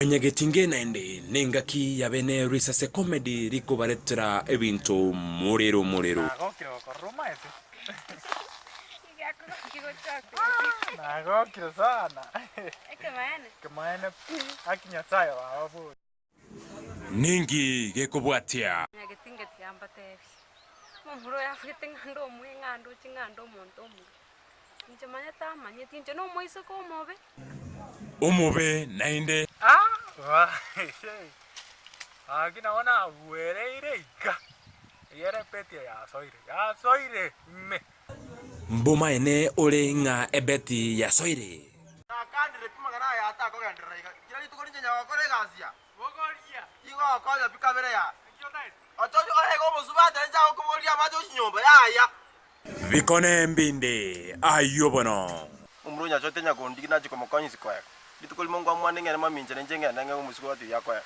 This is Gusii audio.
Mwanyagetinge naende nengaki ya bene Risase Comedy rikobaretera ebinto morero morero. Nagokire gokorora omaete. Nagokire sana. Ekemaene pi. Haki Nyasaye baba bori. Ninki gekobwatia? Nyagetinge tiga mbatebi, Omomura oyo abwate ng'a nde omuya ng'a ndoche ng'a nde omonto omuya. Inche manya tamanyeti, inche nomoiseke omobe. Omobe naende. Gaki nabo nagwereire iga, eyio ere ebeti eye yasoire, yasoire ime. Mbomaene ore ng'a ebeti yasoire. Nakandire pi magana aya atakogenderera iga, kera rituko rinche nyagokora egasi ya. Tigokonya pi kabere ya. Ochoche orege omosubati nainche agokobogoria amache gochia nyomba, yaya. Bikone mbinde ayio bono. Omomura onyachote nyakondi nachie komokonya isiko eke. Rituko rimo nkwamwane ng'ende mamincha nainche ng'ende ng'e omosubati oyio akoega.